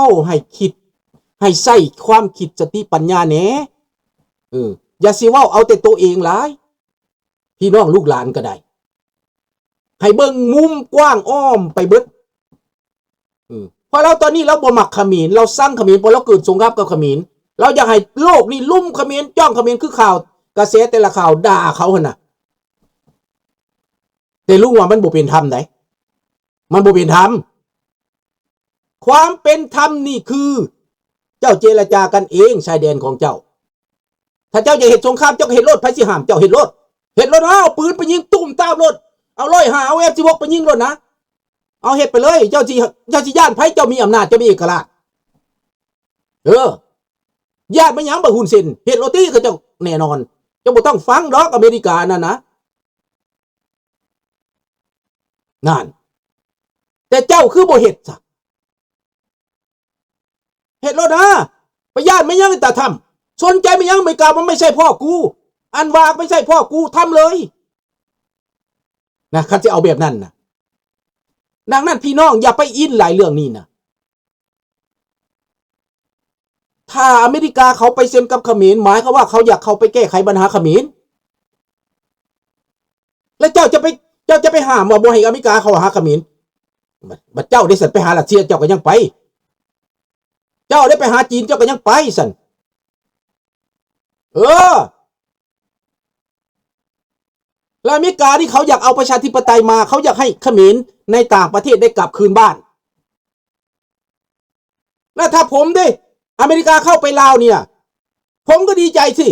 າໃຫ້ຄິດ ໃຫ້ໃຊ້ຄວາມຄິດສະຕິປັນຍາແດ່. ເອີ ຢ່າຊິເວົ້າເອົາແຕ່ໂຕເອງຫຼາຍ ພີ່ນ້ອງລູກຫຼານກໍໄດ້ ໃຫ້ເບິ່ງມຸມກວ້າງອ້ອມໄປເບິດ. ເອີ ເພາະລາວຕອນນີ້ລາວບໍ່ມັກຂະເໝນ ລາວຊັງຂະເໝນ ເພາະລາວເກີດສົງຄາມກັບຂະເໝນ ລາວຢາກໃຫ້ໂລກນີ້ລຸມຂະເໝນ ຈ້ອງຂະເໝນ ຄືຂ່າວ ກະແສແຕ່ລະຂ່າວດ່າເຂົາຫັ້ນນະ. ແຕ່ລຸງວ່າມັນບໍ່ເປັນທຳໃດ໋ ມັນບໍ່ເປັນທຳ. ຄວາມເປັນທຳນີ້ຄື ເຈົ້າເຈລະຈາກັນເອງ ຊາຍແດນຂອງເຈົ້າ. ຖ້າເຈົ້າຢາກເຮັດສົງຄາມ ເຈົ້າກໍເຮັດໂລດ ໃຜຊິຫ້າມເຈົ້າ? ເຮັດໂລດ ເຮັດໂລດ ເອົາປືນໄປຍິງຕຸ້ມຕາມໂລດ ເອົາຮ້ອຍຫ້າ ເອົາ ເອັຟ ສິບຫົກ ໄປຍິງໂລດນະ ເອົາເຮັດໄປເລີຍ. ເຈົ້າຊິ ເຈົ້າຊິຢ້ານໃຜ? ເຈົ້າມີອຳນາດ ເຈົ້າມີເອກະລາດ. ເອີ ຢ້ານມາຫຍັງ? ບັກຮຸນເຊັນ ເຮັດໂລດຕິ ເຂົາເຈົ້າແນ່ນອນ. ເຈົ້າບໍ່ຕ້ອງຟັງດອກ ອາເມລິການັ້ນນະ ນັ້ນ. ແຕ່ເຈົ້າຄືບໍ່ເຮັດຊະ? ເຮັດໂລດນະ ໄປຢ້ານແມ່ນຫຍັງຕາທຳ? ສົນໃຈແມ່ນຫຍັງ? ອາເມລິກາມັນໄມ່ໃຊ່ພໍ່ກູ ອັນວ່າໄມ່ໃຊ່ພໍ່ກູ ທຳເລີຍນະ ຄັນຊິເອົາແບບນັ້ນນະ. ດັ່ງນັ້ນ ພີ່ນ້ອງຢ່າໄປອິນຫຼາຍເລື່ອງນີ້ນະ. ຖ້າອາເມລິກາເຂົາໄປເຊັນກັບຂະເໝນ ໝາຍຄວາມວ່າເຂົາຢາກເຂົ້າໄປແກ້ໄຂບັນຫາຂະເໝນ ແລ້ວເຈົ້າຈະໄປ ເຈົ້າຈະໄປຫ້າມວ່າບໍ່ໃຫ້ອາເມລິກາເຂົ້າຫາຂະເໝນ? ບັດ ບັດເຈົ້າໄດ້ສັນໄປຫາຣັດເຊຍ ເຈົ້າກໍຍັງໄປ ເຈົ້າໄດ້ໄປຫາຈີນ ເຈົ້າກໍຍັງໄປສັນ. ເອີ ແລ້ວອາເມລິການີ້ເຂົາຢາກເອົາປະຊາທິປະໄຕມາ ເຂົາຢາກໃຫ້ຂະເໝນໃນຕ່າງປະເທດໄດ້ກັບຄືນບ້ານ. ແລ້ວຖ້າຜົມເດ້ ອາເມລິກາເຂົ້າໄປລາວນີ້ນະ ຜົມກໍດີໃຈຊິ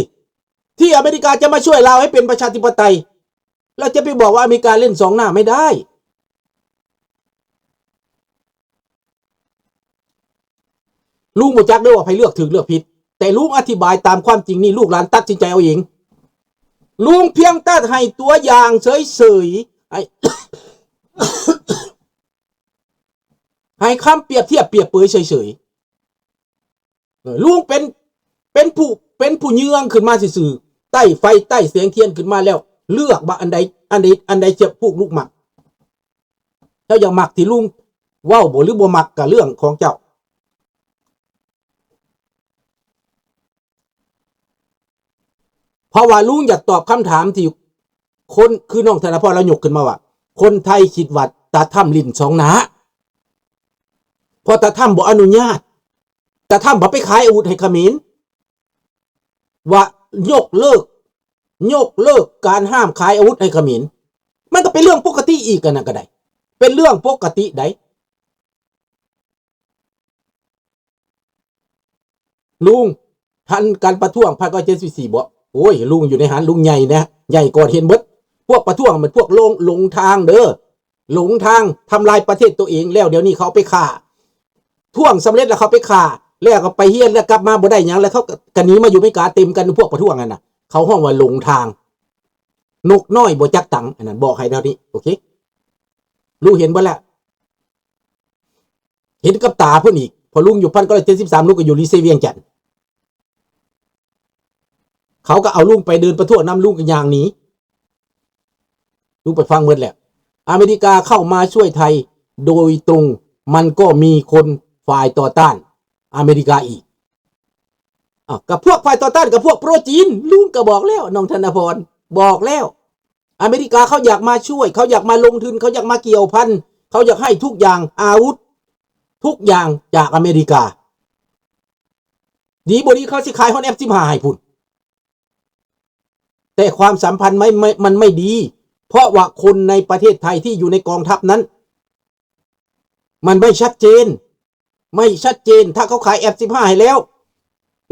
ທີ່ອາເມລິກາຈະມາຊ່ວຍລາວໃຫ້ເປັນປະຊາທິປະໄຕ. ແລ້ວຈະໄປບອກວ່າອາເມລິກາຫຼິ້ນສອງໜ້າ ໄມ່ໄດ້. ລຸງບໍ່ຈັກເດີວ່າໃຜເລືອກຖືກເລືອກຜິດ ແຕ່ລຸງອະທິບາຍຕາມຄວາມຈິງນີ້ ລູກຫຼານຕັດສິນໃຈເອົາເອງ. ລຸງພຽງແຕ່ໃຫ້ຕົວຢ່າງເສີຍໆ ໃຫ້ ໃຫ້ຄຳປຽບທຽບປຽບເປີຍເສີຍໆ. ເອີ ລຸງເປັນ ເປັນຜູ້ ເປັນຜູ້ເຍືອງຂຶ້ນມາຊື່ໆ ໄຕ້ໄຟໄຕ້ແສງທຽນຂຶ້ນມາແລ້ວ ເລືອກວ່າອັນໃດ ອັນໃດ ອັນໃດຈະພວກລູກມັກ. ເຈົ້າຢາກມັກທີ່ລຸງເວົ້າບໍ່ ຫຼືບໍ່ມັກ ກະເລື່ອງຂອງເຈົ້າ. ເພາະວ່າລຸງຢາກຕອບຄຳຖາມທີ່ຄົນ ຄືນ້ອງທະນະພອນລາວຍົກຂຶ້ນມາວ່າ ຄົນໄທຄິດວ່າຕາທຳຫຼິ້ນສອງໜ້າ ເພາະຕາທຳບໍ່ອະນຸຍາດ ຕາທຳວ່າໄປຂາຍອາວຸດໃຫ້ຂະເໝນ ວ່າຍົກເລີກ ຍົກເລີກການຫ້າມຂາຍອາວຸດໃຫ້ຂະເໝນ. ມັນກໍເປັນເລື່ອງປົກກະຕິອີກ ອັນນັ້ນກໍໄດ້ ເປັນເລື່ອງປົກກະຕິໃດ. ລຸງ ທັນການປະທ້ວງພັນເກົ້າຮ້ອຍເຈັດສິບສີ່ບໍ່? ໂອ້ຍ ລຸງຢູ່ໃນຫັ້ນ ລຸງໃຫຍ່ນະ ໃຫຍ່ກ່ອນເຫັນເບິດ. ພວກປະທ້ວງມັນພວກຫຼົງ ຫຼົງທາງເດີ ຫຼົງທາງ ທຳລາຍປະເທດໂຕເອງ. ແລ້ວດຽວນີ້ເຂົາເອົາໄປຂ້າ ທ້ວງສຳເລັດແລ້ວເຂົາໄປຂ້າ ແລ້ວກໍໄປຮຽນ ແລ້ວກັບມາບໍ່ໄດ້ຫຍັງ ແລ້ວເຂົາກໍ ກໍໜີມາຢູ່ອາເມລິກາເຕັມກັນ ພວກປະທ້ວງຫັ້ນນະ. ເຂົາຮ້ອງວ່າຫຼົງທາງ ນົກນ້ອຍບໍ່ຈັກຕັງ ອັນນັ້ນບອກໃຫ້ເທົ່ານີ້ ໂອເຄ. ລຸງເຫັນເບິດແລ້ວ ເຫັນກັບຕາເພິ່ນອີກ ເພາະລຸງຢູ່ພັນເກົ້າຮ້ອຍເຈັດສິບສາມ ລຸງກໍຢູ່ລີເຊວຽງຈັນ ເຂົາກໍເອົາລຸງໄປເດີນປະທ້ວງນຳ ລຸງກໍຍ່າງໜີ ລຸງໄປຟັງເບິດແລ້ວ. ອາເມລິກາເຂົ້າມາຊ່ວຍໄທໂດຍຕົງ ມັນກໍມີຄົນຝ່າຍຕໍ່ຕ້ານອາເມລິກາອີກ. ອ້າວ ກໍພວກຝ່າຍຕໍ່ຕ້ານ ກໍພວກໂປຣຈີນ ລຸງກໍບອກແລ້ວ ນ້ອງທະນະພອນ ບອກແລ້ວ. ອາເມລິກາເຂົາຢາກມາຊ່ວຍ ເຂົາຢາກມາລົງທຶນ ເຂົາຢາກມາກ່ຽວພັນ ເຂົາຢາກໃຫ້ທຸກຢ່າງ ອາວຸດ ທຸກຢ່າງຈາກອາເມລິກາ. ດີບໍ່ດີເຂົາຊິຂາຍຮອດ ເອັຟ ສິບຫ້າ ໃຫ້ພຸ້ນ ແຕ່ຄວາມສຳພັນໄມ່ ໄມ່ ມັນໄມ່ດີ ເພາະວ່າຄົນໃນປະເທດໄທທີ່ຢູ່ໃນກອງທັບນັ້ນ ມັນໄມ່ຊັດເຈນ ໄມ່ຊັດເຈນ. ຖ້າເຂົາຂາຍ ເອັຟ ສິບຫ້າ ໃຫ້ແລ້ວ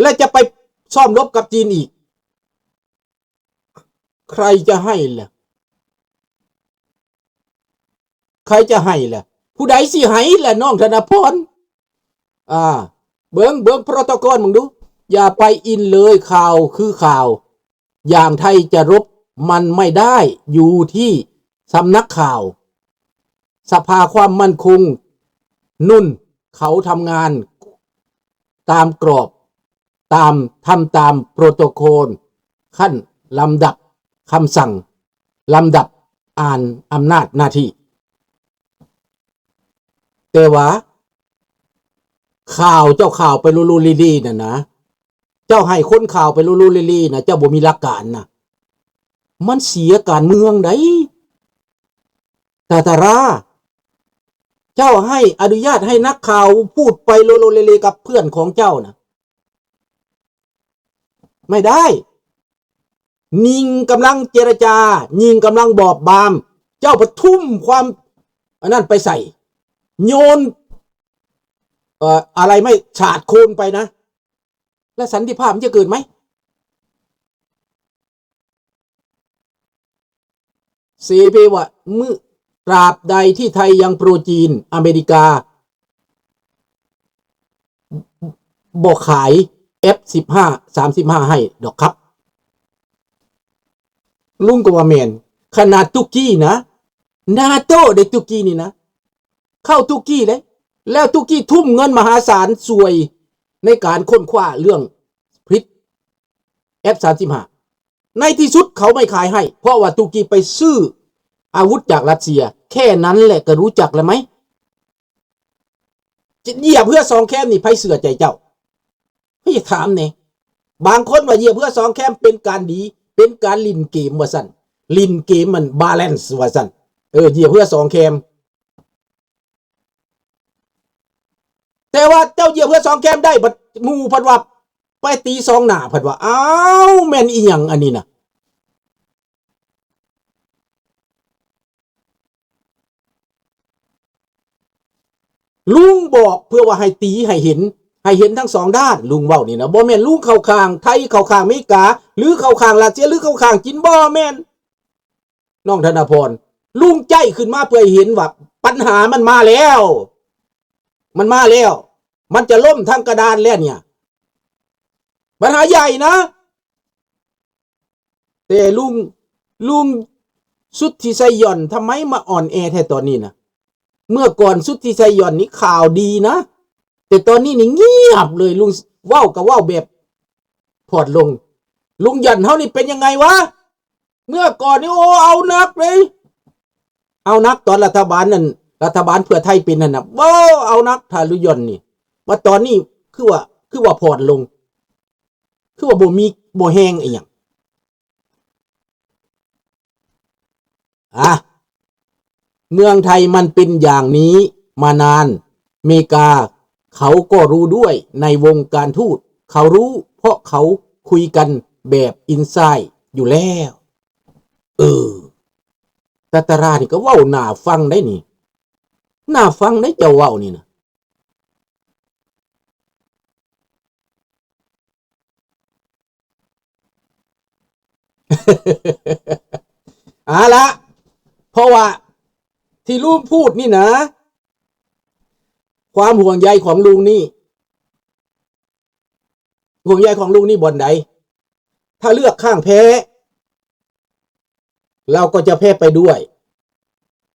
ແລ້ວຈະໄປຊ້ອມລົບກັບຈີນອີກ ໃຄຈະໃຫ້ລະ? ໃຄຈະໃຫ້ລະ? ຜູ້ໃດຊິໃຫ້ລະ ນ້ອງທະນະພອນ? ອ່າ ເບິ່ງ ເບິ່ງໂປຣໂຕກອນເບິ່ງດູ. ຢ່າໄປອິນເລີຍ ຂ່າວຄືຂ່າວ ຢ່າງໄທຈະລົບມັນໄມ່ໄດ້ ຢູ່ທີ່ສຳນັກຂ່າວ ສະພາຄວາມໝັ້ນຄົງນຸ່ນ ເຂົາທຳງານຕາມກອບ ຕາມ ທຳຕາມໂປຣໂຕໂຄນຂັ້ນລຳດັບ ຄຳສັ່ງລຳດັບອ່ານອຳນາດໜ້າທີ່. ແຕ່ວ່າ ຂ່າວເຈົ້າຂ່າວໄປໂລໂລເລເລນັ້ນນະ ເຈົ້າໃຫ້ຄົນຂ່າວໄປໂລໂລເລເລນະ ເຈົ້າບໍ່ມີຫຼັກການນະ ມັນເສຍການເມືອງໃດຕາຕາລາ. ເຈົ້າໃຫ້ອະນຸຍາດໃຫ້ນັກຂ່າວພູດໄປໂລໂລເລເລກັບເພື່ອນຂອງເຈົ້ານະ ໄມ່ໄດ້. ຍິງກຳລັງເຈລະຈາ, ຍິງກຳລັງບອບບາງ, ເຈົ້າໄປທຸ່ມຄວາມອັນນັ້ນໄປໃສ່, ໂຍນ ເອີ ອາໄລໄມ້ສາດໂຄນໄປນະ, ແລ້ວສັນຕິພາບມັນຈະເກີດໄໝ? ເສເພວະ ມື້ ຕາບໃດທີ່ໄທຍັງໂປຣຈີນ, ອາເມລິກາບໍ່ຂາຍເອັຟສິບຫ້າ ສາມສິບຫ້າໃຫ້ດອກຄັບ. ລຸງກໍວ່າແມ່ນ, ຂະໜາດຕຸກກີ້ນະ, ນາໂຕ້ເດ້ ຕຸກກີ້ນີ້ນະ, ເຂົ້າຕຸກກີ້ເດ້, ແລ້ວຕຸກກີ້ທຸ່ມເງິນມະຫາສານຊ່ວຍໃນການຄົ້ນຄວ້າເລື່ອງຜະລິດເອັຟສາມສິບຫ້າ. ໃນທີ່ສຸດເຂົາໄມ່ຂາຍໃຫ້ ເພາະວ່າຕຸກກີ້ໄປຊື້ອາວຸດຈາກຣັດເຊຍ. ແຄ່ນັ້ນແຫຼະກໍຮູ້ຈັກແລ້ວໄໝ? ຈະຢຽບເຮືອສອງແຄມນີ້ ໃຜເຊື່ອໃຈເຈົ້າ? ໃຫ້ຖາມແດ່. ບາງຄົນວ່າຢຽບເຮືອສອງແຄມເປັນການດີ, ເປັນການຫຼິ້ນເກມວ່າຊັ້ນ, ຫຼິ້ນເກມມັນບາແລນສ໌ວ່າຊັ້ນ. ເອີ ຢຽບເຮືອສອງແຄມ. ແຕ່ວ່າເຈົ້າຢຽບເຮືອສອງແຄມໄດ້ ບັດໝູ່ພັດວ່າໄປຕີສອງໜ້າ ພັດວ່າ ອ້າວ ແມ່ນອີ່ຫຍັງອັນນີ້ນະ? ລຸງບອກເພື່ອວ່າໃຫ້ຕີໃຫ້ເຫັນ, ໃຫ້ເຫັນທັງສອງດ້ານ. ລຸງເວົ້ານີ້ນະ ບໍ່ແມ່ນລຸງເຂົ້າຂ້າງໄທ ເຂົ້າຂ້າງອາເມລິກາ ຫຼືເຂົ້າຂ້າງຣັດເຊຍ ຫຼືເຂົ້າຂ້າງຈີນ, ບໍ່ແມ່ນ. ນ້ອງທະນາພອນ, ລຸງໃຈ້ຂຶ້ນມາເພື່ອໃຫ້ເຫັນວ່າບັນຫາມັນມາແລ້ວ, ມັນມາແລ້ວ, ມັນຈະລົ້ມທັງກະດານແລ້ວເນີ້ຍ, ບັນຫາໃຫຍ່ນະ. ແຕ່ລຸງ, ລຸງສຸດທິໄຊຢອນ ທຳໄມມາອ່ອນແອແທ້ຕອນນີ້ນະ? ເມື່ອກ່ອນສຸດທິໄຊຢອນນີ້ຂ່າວດີນະ, ແຕ່ຕອນນີ້ນີ້ງຽບເລີຍ, ລຸງເວົ້າກໍເວົ້າແບບຜ່ອນລົງ. ລຸງຢອນເຮົານີ້ເປັນຍັງໄງວະ? ເມື່ອກ່ອນນີ້ ໂອ້ ເອົາໜັກເລີຍ, ເອົາໜັກຕອນລັດຖະບານນັ້ນ, ລັດຖະບານເພື່ອໄທເປັນນັ້ນນະ, ໂອ້ ເອົາໜັກ ທ່ານລຸງຢອນນີ້. ມາຕອນນີ້ຄືວ່າ, ຄືວ່າຜ່ອນລົງ, ຄືວ່າບໍ່ມີ, ບໍ່ແຮງອີ່ຫຍັງ. ອາ ເມືອງໄທມັນເປັນຢ່າງນີ້ມານານ, ເມກາເຂົາກໍຮູ້ດ້ວຍ, ໃນວົງການທູດເຂົາຮູ້, ເພາະເຂົາຄຸຍກັນແບບອິນໄຊຢູ່ແລ້ວ. ເອີ ຕາຕາລານີ້ກໍເວົ້າໜ້າຟັງໄດ໋ນີ້, ໜ້າຟັງໄດ໋ເຈົ້າເວົ້ານີ້ນະ. ເອົາລະ ເພາະວ່າທີ່ລຸງພູດນີ້ນະ ຄວາມຫ່ວງໃຍຂອງລຸງນີ້ ຫ່ວງໃຍຂອງລຸງນີ້ບ່ອນໃດ? ຖ້າເລືອກຂ້າງແພ້ ລາວກໍຈະແພ້ໄປດ້ວຍ,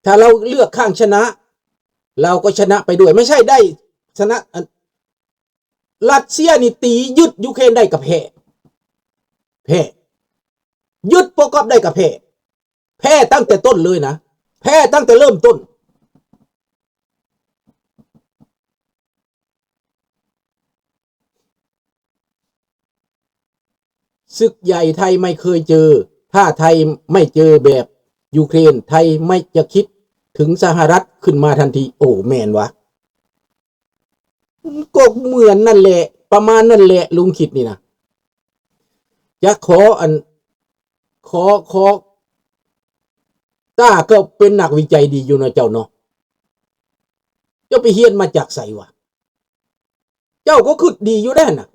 ຖ້າລາວເລືອກຂ້າງຊະນະ ລາວກໍຊະນະໄປດ້ວຍ. ໄມ່ໃຊ່ໄດ້ຊະນະ ອັນ ຣັດເຊຍນີ້ຕີຍຶດຢູເຄຣນໄດ້ກໍແພ້, ແພ້, ຍຶດໂປກອບໄດ້ກໍແພ້, ແພ້ຕັ້ງແຕ່ຕົ້ນເລີຍນະ, ແພ້ຕັ້ງແຕ່ເລີ່ມຕົ້ນ. ສຶກໃຫຍ່ໄທໄມ່ເຄີຍເຈີ, ຖ້າໄທໄມ່ເຈີແບບຢູເຄຣນ, ໄທໄມ່ຈະຄິດເຖິງສະຫະລັດຂຶ້ນມາທັນທີ. ໂອ້ ແມ່ນວະ. ກໍເໝືອນນັ້ນແຫຼະ, ປະມານນັ້ນແຫຼະ, ລຸງຄິດນີ້ນະ. ຈະຂໍອັນ, ຂໍ, ຂໍ, ຕ້າກໍເປັນນັກວິໄຈດີຢູ່ເນາະເຈົ້າເນາະ. ເຈົ້າໄປຮຽນມາຈາກໃສວະ? ເຈົ້າກໍຄິດດີຢູ່ເດ້ຫັ້ນນະ.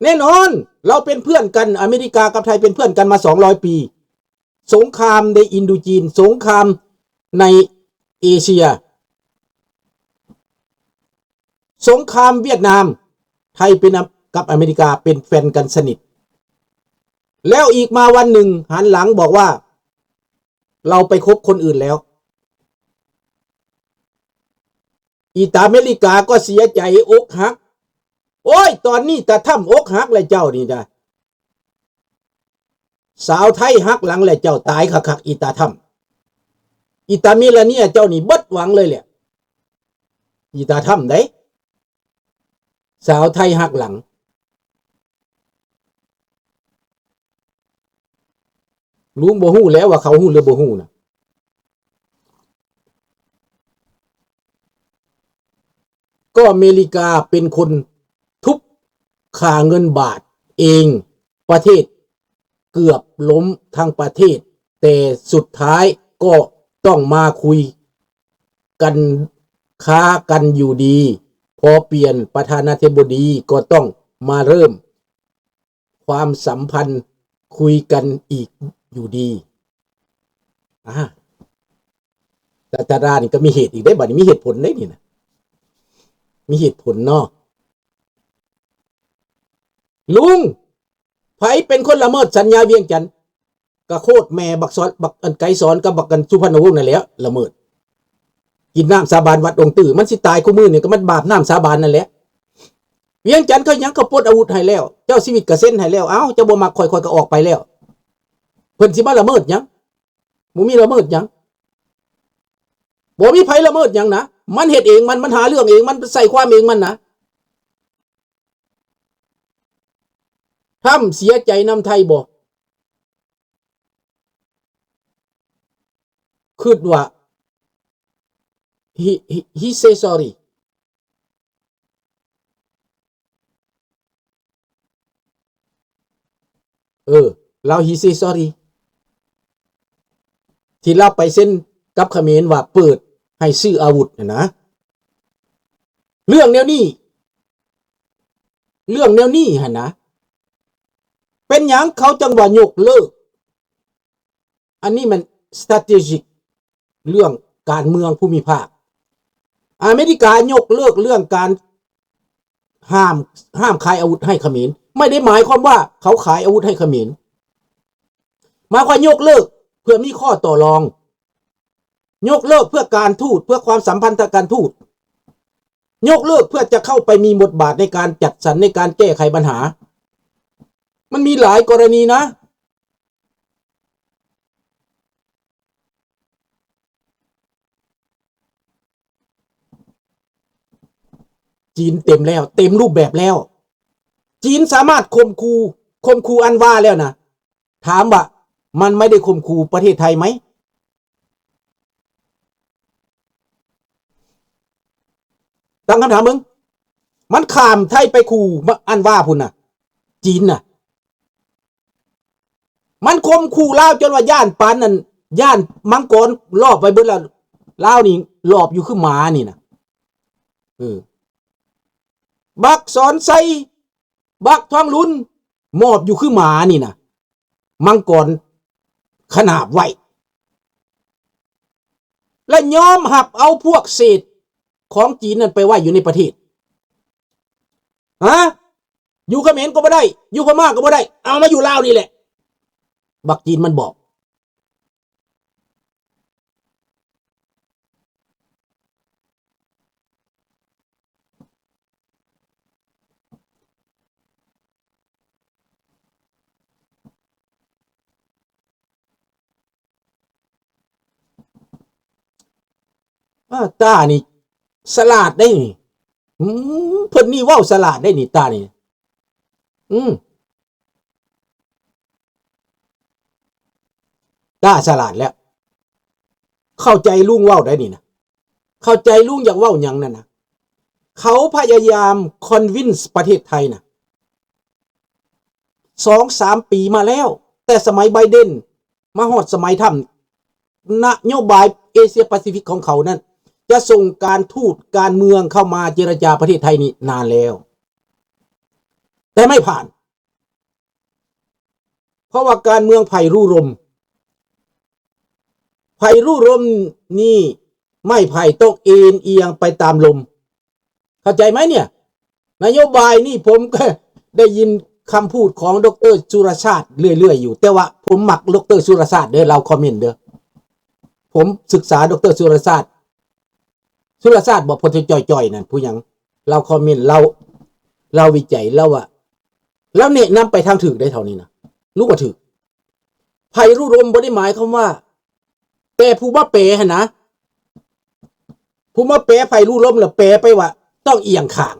ແນ່ນອນ, ລາວເປັນເພື່ອນກັນ, ອາເມລິກາກັບໄທເປັນເພື່ອນກັນມາສອງຮ້ອຍປີ. ສົງຄາມໃນອິນໂດຈີນ, ສົງຄາມໃນເອເຊຍ, ສົງຄາມຫວຽດນາມ, ໄທເປັນ ກັບອາເມລິກາເປັນແຟນກັນສະໜິດ. ແລ້ວອີກມາວັນໜຶ່ງ ຫັນຫຼັງບອກວ່າ ລາວໄປຄົບຄົນອື່ນແລ້ວ. ອີຕາເມລິກາກໍເສຍໃຈ ອົກຫັກ. ໂອ້ຍ ຕອນນີ້ຕາທຳອົກຫັກແລ້ວເຈົ້ານີ້ນະ. ສາວໄທຫັກຫຼັງແລ້ວເຈົ້າ, ຕາຍຄັກໆ ອີຕາທຳ. ອີຕາເມລາເນຍເຈົ້ານີ້ເບິດຫວັງເລີຍແຫຼະ. ອີຕາທຳເດ້. ສາວໄທຫັກຫຼັງ. ລຸງບໍ່ຮູ້ແລ້ວວ່າເຂົາຮູ້ຫຼືບໍ່ຮູ້ນະ. ກໍອາເມລິກາເປັນຄົນທຸບຄ່າເງິນບາດເອງ, ປະເທດເກືອບລົ້ມທັງປະເທດ, ແຕ່ສຸດທ້າຍກໍຕ້ອງມາຄຸຍກັນ, ຄ້າກັນຢູ່ດີ. ພໍປ່ຽນປະທານາທິບໍດີກໍຕ້ອງມາເລີ່ມ ຄວາມສຳພັນຄຸຍກັນອີກຢູ່ດີ. ອາ ຕາ ຕາດານີ້ກໍມີເຫດອີກເດ້, ບັດນີ້ມີເຫດຜົນເດ້ນີ້ນະ, ມີເຫດຜົນເນາະ. ລຸງ, ໃຜເປັນຄົນລະເມີດສັນຍາວຽງຈັນ? ກະໂຄດແມ່ບັກສອນ ບັກອັນໄກສອນກັບບັກອັນສຸພັນນະວົງນັ້ນແຫຼະລະເມີດ. ກິນນ້ຳສາບານວັດອົງຕື້ ມັນຊິຕາຍຄູ່ມື້ນີ້ກໍມັນບາບນ້ຳສາບານນັ້ນແຫຼະ. ວຽງຈັນເຂົາຫຍັງ ເຂົາປົດອາວຸດໃຫ້ແລ້ວ, ເຈົ້າຊີວິດກະເຊັນໃຫ້ແລ້ວ, ເອົ້າ ເຈົ້າບໍ່ມັກຂ້ອຍ ຂ້ອຍກໍອອກໄປແລ້ວ. ເພິ່ນຊິມາລະເມີດຫຍັງ? ບໍ່ມີລະເມີດຫຍັງ, ບໍ່ມີໃຜລະເມີດຫຍັງນະ. ມັນເຮັດເອງມັນ, ມັນຫາເລື່ອງເອງມັນ, ໃສ່ຄວາມເອງມັນນະ. ທຳເສຍໃຈນຳໄທບໍ່? ຄິດວ່າ he, he, he say sorry. ເອີ ລາວ he say sorry ທີ່ລາວໄປເຊັນກັບຂະເໝນວ່າເປີດໃຫ້ຊື້ອາວຸດຫັ້ນນະ. ເລື່ອງແນວນີ້ ເລື່ອງແນວນີ້ຫັ້ນນະ ເປັນຫຍັງເຂົາຈັ່ງວ່າຍົກເລີກ? ອັນນີ້ມັນ strategic ເລື່ອງການເມືອງພູມິພາກ. ອາເມລິກາຍົກເລີກເລື່ອງການຫ້າມ, ຫ້າມຂາຍອາວຸດໃຫ້ຂະເໝນ, ໄມ່ໄດ້ໝາຍຄວາມວ່າເຂົາຂາຍອາວຸດໃຫ້ຂະເໝນ, ໝາຍຄວາມຍົກເລີກເພື່ອມີຂໍ້ຕໍ່ລອງ, ຍົກເລີກເພື່ອການທູດ, ເພື່ອຄວາມສຳພັນທາງການທູດ, ຍົກເລີກເພື່ອຈະເຂົ້າໄປມີບົດບາດໃນການຈັດສັນ, ໃນການແກ້ໄຂບັນຫາ. ມັນມີຫຼາຍກໍລະນີນະ. ຈີນເຕັມແລ້ວ, ເຕັມຮູບແບບແລ້ວ. ຈີນສາມາດຂົ່ມຂູ່, ຂົ່ມຂູ່ອັນວາແລ້ວນະ. ຖາມວ່າມັນໄມ່ໄດ້ຂົ່ມຂູ່ປະເທດໄທໄໝ? ຕັ້ງຄຳຖາມເບິ່ງ, ມັນຂ້າມໄທໄປຂູ່ອັນວາພຸ້ນນະ, ຈີນນະ. ມັນຂົ່ມຂູ່ລາວຈົນວ່າຢ້ານປານນັ້ນ, ຢ້ານມັງກອນລອບໄວ້ເບິດແລ້ວ, ລາວນີ້ລອບຢູ່ຄືໝານີ້ນະ. ເອີ ບັກສອນໄຊ, ບັກທອງລຸນ ມອບຢູ່ຄືໝານີ້ນະ, ມັງກອນຂະໜາບໄວ້ ແລະ ຍອມຮັບເອົາພວກເສດຂອງຈີນນັ້ນໄປໄວ້ຢູ່ໃນປະເທດ. ຮະ? ຢູ່ຂະເໝນກໍບໍ່ໄດ້, ຢູ່ພະມ້າກໍບໍ່ໄດ້, ເອົາມາຢູ່ລາວນີ້ແຫຼະ, ບັກຈີນມັນບອກ. ອາ ຕານີ້ສະຫຼາດເດ້ນີ້. ອືມ ເພິ່ນນີ້ເວົ້າສະຫຼາດເດ້ນີ້ ຕານີ້. ອືມ ຕາສະຫຼາດແລ້ວ. ເຂົ້າໃຈລຸງເວົ້າໄດ໋ນີ້ນະ. ເຂົ້າໃຈລຸງຢາກເວົ້າຫຍັງນັ້ນນະ. ເຂົາພະຍາຍາມ convince ປະເທດໄທນະ ສອງສາມປີມາແລ້ວ, ແຕ່ສະໄໝໄບເດັນມາຮອດສະໄໝທຳ, ນະໂຍບາຍເອເຊຍປາຊີຟິກຂອງເຂົານັ້ນ ຈະສົ່ງການທູດການເມືອງເຂົ້າມາເຈລະຈາປະເທດໄທນີ້ນານແລ້ວ, ແຕ່ໄມ່ຜ່ານ. ເພາະວ່າການເມືອງໃຜຮູ້ລົມ, ໃຜຮູ້ລົມນີ້ ໄມ້ໄຜ່ຕ້ອງເອນອຽງໄປຕາມລົມ. ເຂົ້າໃຈໄໝເນຍ? ນະໂຍບາຍນີ້ ຜົມກໍໄດ້ຍິນຄຳພູດຂອງ ດຣ. ສຸລະຊາດ ເລື້ອຍໆຢູ່, ແຕ່ວ່າຜົມມັກ ດຣ. ສຸລະຊາດເດີ, ລາວຄອມເມັນເດີ. ຜົມສຶກສາ ດຣ. ສຸລະຊາດ, ສຸລະຊາດບໍ ພວກທີ່ຈ່ອຍໆນັ້ນ ຜູ້ຫຍັງ? ລາວຄອມເມັນ, ລາວ, ລາວວິໄຈ, ລາວວ່າ, ລາວແນະນຳໄປທາງຖືກໄດ໋ ເທົ່ານີ້ນະ, ຮູ້ວ່າຖືກ. ໃຜຮູ້ລົມບໍ່ໄດ້ໝາຍຄວາມວ່າ, ແຕ່ຜູ້ມາແປຫັ້ນນະ, ຜູ້ມາແປໃຜຮູ້ລົມລະແປໄປວ່າຕ້ອງອຽງຂ້າງ.